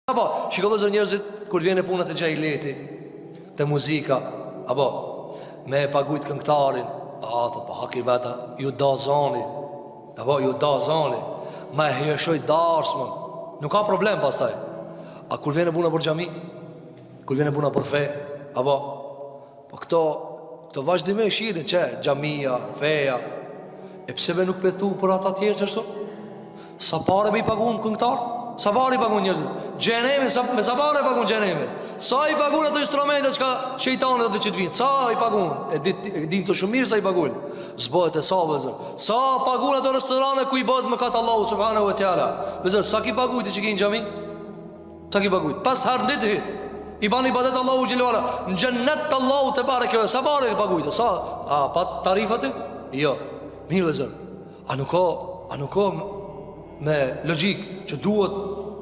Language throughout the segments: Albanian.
Apo, shiko vëllezër njerëzit, kur vjen e puna te xhahileti, te muzika, apo, me e pagujt këngëtarin, a, të po haki vet a, ju da zani, apo, ju da zani, ma e hijeshoj darsmën, nuk ka problem pastaj. A kur vjen e puna për xhami, kur vjen e puna për fe, apo, Po këto, këto vazhdimisht shirin që xhamia, feja, e pse be nuk pe thu për ata tjerë qashtu? Sa pare be i pagun këngëtar? Sa pare i pagun njerëzit? Xhenemin, sa, me sa pare i pagun xhenemin? Sa i pagun ato instrumente çka shejtanët atë që të vinë? Sa i pagun? E, dit, e din të shumë mirë sa i pagun. S'bohet hesap, vëllezër. Sa pagun ato restorane ku i bëhet mëkat Allahu subhanahu wa taala? Vëllezër, sa ki pagu ti që ki në xhami? Sa ki pagujt? Pesë herë n'ditë hi. I ban ibadet Allahu xhele ve ala. Në xhennet të Allahu tebareke. Sa pare ki pagujt? Sa? A pa tarifa ti? Jo. Mirë vëllezër. A nuk ka, a nuk ka me logjikë që duhet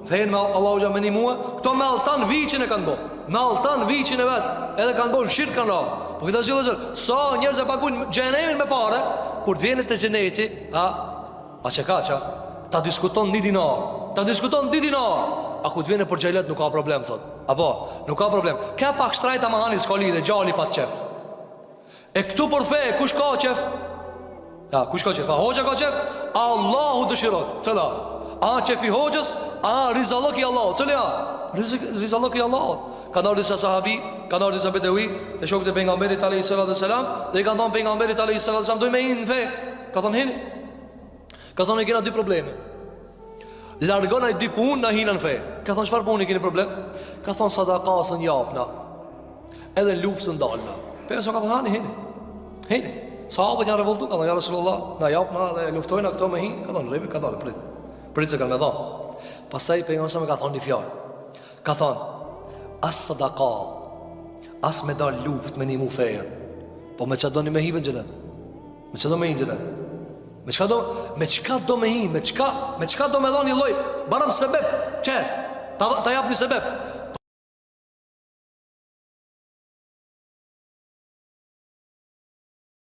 fenë me Allahu xhele me nimue? Këto me altan viçin e kanë bo. Me altan viçin e vet. Edhe kanë bo në shirk kanë ra. Po këta si vëllezër, sa njerëz e pagujnë xhenemin me pare, kur të vjen te xheneti, a A që ka që? Ta diskuton një dinar Ta diskuton dy dinar A kur të vjen për xhahilet nuk ka problem thot Apo, nuk ka problem Ka pak shtrajta ma hani s'ka lidhje Djali pat qef E këtu për fe, kush ka qef? A, kush ka qef? A hoxha ka qef? Allahu dëshiron Cëla? A qefi hoxhës? A rizallëk i Allahut Cëla? Rizallëk i Allahut Kanë ardhur disa sahabi, kanë ardhur disa bedewi, te shokët e pejgamberit alayhi salatu selam, dhe i kanë thënë pejgamberit alayhi salatu selam, dojmë me hi në fe. Ka thënë hini. Ka thënë e kena dy probleme. Largona dy punë na hina në fe. Ka thënë çfarë punë keni problem? Ka thënë sadaka s'un japna. Edhe në luftë s'un dalna. Pejgamberi ka thënë hani hini. Hini. Sahabët janë revoltu, ka thënë ja Rasulullah, na japna dhe luftojna këto me hin. Ka thënë rrebi, ka thënë prit. Prit se kanë me dhon. Pastaj pejgamberi ka thënë një fjalë. Ka thënë as sadaka, as me dal luft me nimu fejen. Po me çka doni me hi në xhenet? Me çka do me hi në xhenet? Me çka do, me çka do me hi, me çka, me çka do me dhon një lloj, barem sebeb, që ta ta jap një sebeb.